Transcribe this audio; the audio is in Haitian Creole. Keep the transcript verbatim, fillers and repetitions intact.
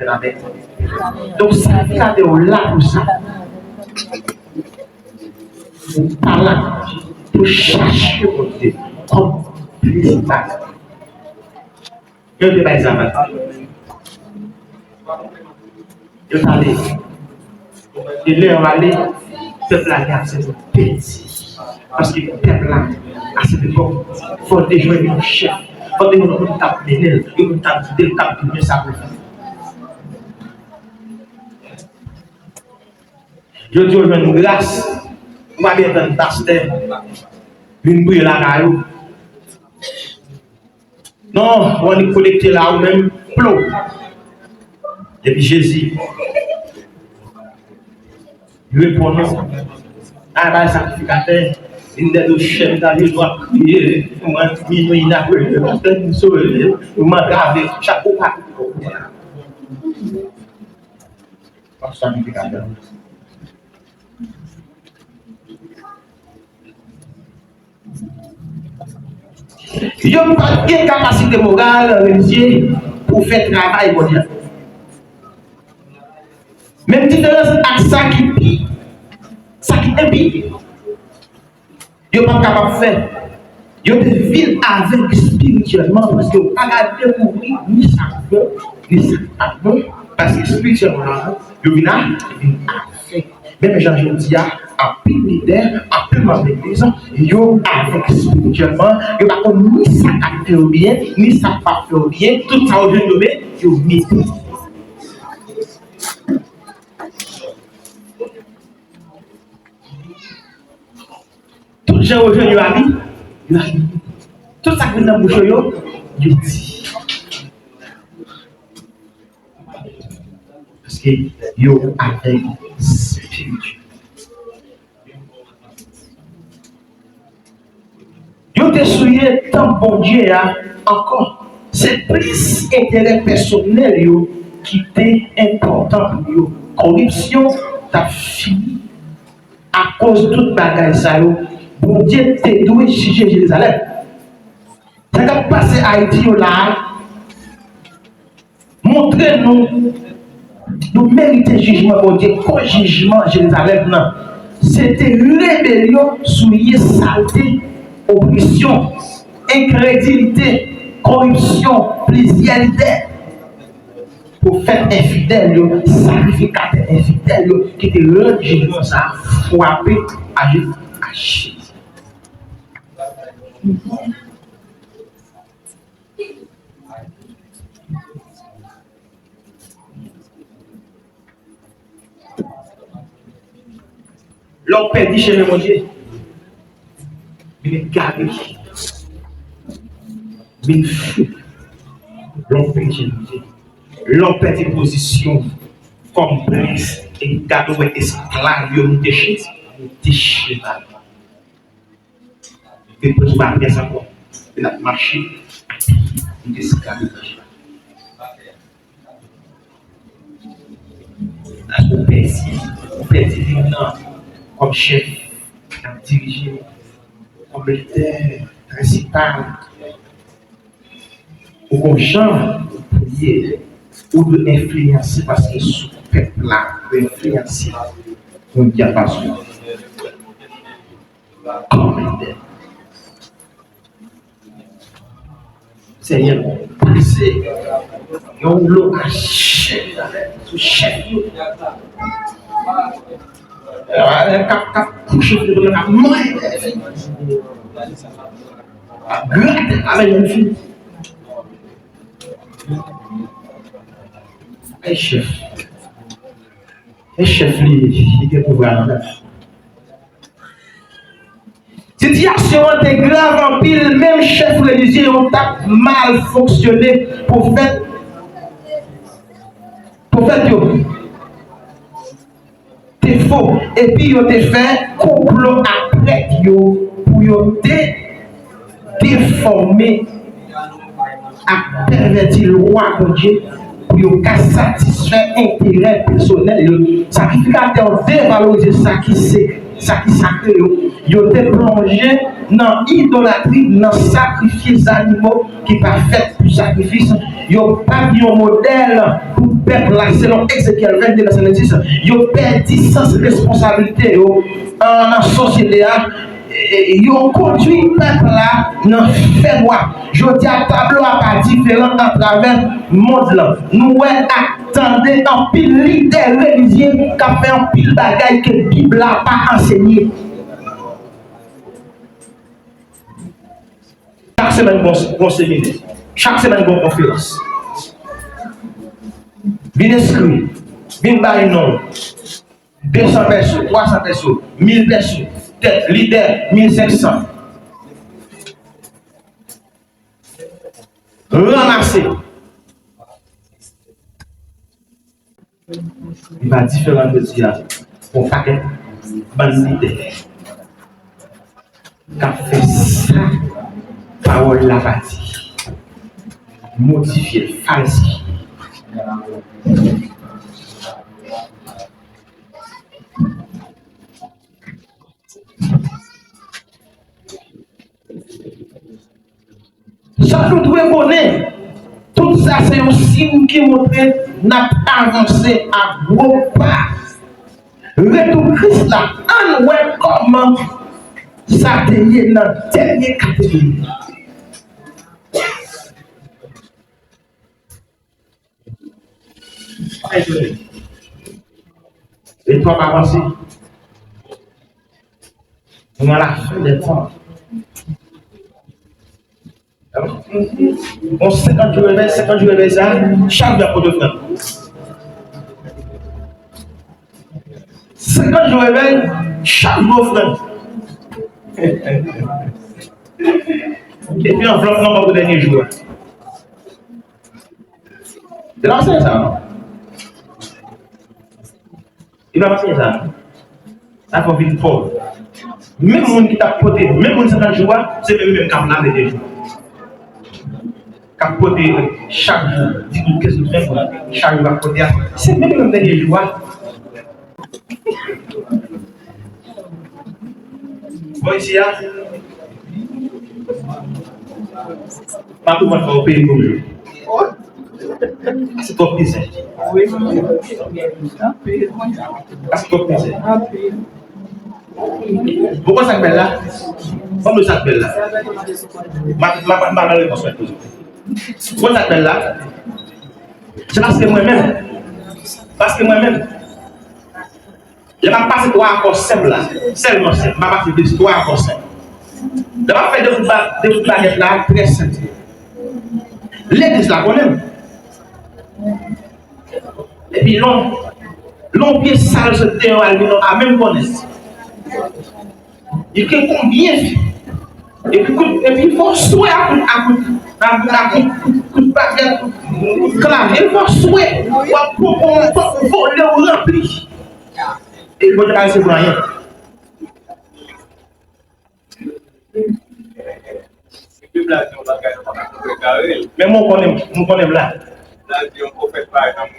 Donk, sakrifikatè yo la pou sa. Pou pale ak Bondye, pou chache Bondye kòm prensipal. Yo te bay zam. Yo t ale. E lè yo ale, pèp la gen aksè pou pèdi. Paske pèp la, a sèt epòk, fò l te jwenn yon chèf. Fò l te jwenn yon moun k ap mennen l, yon moun k ap gide l, k ap di men sa pou l fè. Jodi yo jwenn gras, ou pa byen tann pastè vin priye lakay ou. Non, ou annik konekte la ou menm, plo. Epi Jezi reponn ou. A bay sakrifikatè, vin dèyè do chèf la, yo dwa kriye, mwen, minwi, n ap rele, pastè, m sove, m antrave, chak ou pa. Pastè, sakrifikatè. Yo pa t gen kapasite moral, relijye pou fè travay Bondye a. Menm diferans ak sa ki pi, sa ki enpi, yo pa t kapab fè. Yo te vin avèg espirityèlman paske yo pa ka dekouvri ni sa k bon, ni sa k pa bon, paske espirityèlman, yo vin a, vin avèg. Menm jan jodi a, anpil lidè, anpil manm legliz, yo avèg espirityèlman, yo pa konn ni sa k ap fè yo byen, ni sa k p ap fè yo byen, tout sa yo jwenn yo met, yo mete. Tout jan yo jwenn yo abi, yo abi. Tout sa k vin nan bouch yo, yo di. Paske yo avèg espirityèl. Yo te souye tanp Bondye a ankò. Se plis enterè pèsonèl yo ki te enpòtan pou yo. Koripsyon t ap fini akoz tout bagay sa yo. Bondye te dwe jije Jerizalèm. Sa k ap pase Ayiti yo la a, montre nou, nou merite jijman Bondye, kò jijman Jerizalèm nan. Se te rebelyon, souye, salte, opresyon, enkredilite, koripsyon, plizyè lidè, pwofèt enfidèl yo, sakrifikatè enfidèl yo ki te rann jijman sa a frape a je-, a Jezi. Lè w pèdi chemen Bondye, vin egare, vin fou. Lè w pèdi chemen Bondye, lè w pèdi pozisyon w kòm prens, e gade w wè esklav yo moute chèz, moute cheval. Te pran sou pa pyès ankò. Te n ap mache, li te esklav yo mache. Paske ou pèdi, ou pèdi lim nan kòm chèf k ap dirije, kòm lidè prensipal. Ou gon jan ou priye, ou dwe enfliyanse paske sou pèp la, ou enfliyanse yon dyapason. Kòm lidè. Senyè, pase yon woulo a chèf sou chèf yo. K ap, k ap kouche sou yo, k ap manje, k ap grate avèk yon fi. Ay, chèf. E chèf li, li gen pouvwa nan men. Sitiyasyon an te grav anpil, menm chèf relijye yo t ap mal fonksyone, pwofèt, pwofèt yo te fo, epi yo te fè konplo ak prèt yo pou yo te defòme ak pèvèti lwa Bondye pou yo ka satisfè enterè pèsonèl yo. Sakrifikatè yo devalorize sa ki se, sa ki sakre yo. Yo te plonje nan idolatri, nan sakrifye zanimo ki pa fèt pou sakrifis. Yo pa t yon modèl pou pèp la, selon Ezekyèl vennde, vèsè dis. Yo pèdi sans responsablite yo, an, nan sosyete a. E, e, yo kondui pèp la nan fènwa. Jodi a, tablo a pa diferan atravè mond lan. Nou wè ak tande anpil lidè relijye k ap fè anpil bagay ke Bib la pa ansenye. Chak semèn, gon, gon seminè. Chak semèn, gon konferans. Vin enskri. Vin bay non. De san pèso, twa san pèso, mil pèso, tèt lidè, mil senk san. Ranmase. Li pa diferan jodi a pou yon pakèt bann lidè k ap fè sa pawòl la pa di, modifye l, falsifye l. Sa nou dwe konnen, tout sa se yon siy ki montre n ap avanse a gwo pa. Retou Kris la, ann wè kòman sa te ye nan dènye kategori. Etwal pa avanse. Nou nan lafen dè tan. Bon, senkant jou revèy, senkant jou revèy sa, chak jou ap pote ofrann. Senkant jou revèy, chak jou ofrann. Epi anvlòp nan pou dènye jou a. Se pa sa, non. Li pa pase sa. Sa fè w vin pòv. Menm moun ki t ap pote, menm moun senkant jou a, se menm li menm k ap lave de jou. K ap pote chak jou, di goud, kenz goud, ven goud, chak jou k ap pote a, se menm li menm dènye jou a. Bon, isi a, pa tou mwen fè w peye pou jou. Se twòp mizè. Pase twòp mizè. Ou konn sa k bèl la? Ban m sa k bèl la. Ma, ma, ma, ma, repons mwen toujou. Ou konn sa k bèl la? Se paske mwen menm, paske mwen menm, lè m ap pase twa akò senp la, sèlman senp, m ap pase de twa akò senp. Lè m ap fè de bout ba-, de bout bagèt la, trè senp. Legliz la konnen m. Epi lè yon, lè yon pye sal sot deyò al vin yon a menm konnen. Li gen konbyen fi? Epi kout, epi fò swe a kout, a kout, a kout, a kout, kout, kout bagèt, kout, kout klavye, fò swe. W ap pran, pran, pran, vole, w ranpli. E Bondye pa resevwa anyen. Bib la di yon bagay, nou pa ka kontrèkare l. Men mwen konnen, mwen konnen m la. Bib la di yon pwofèt pa janm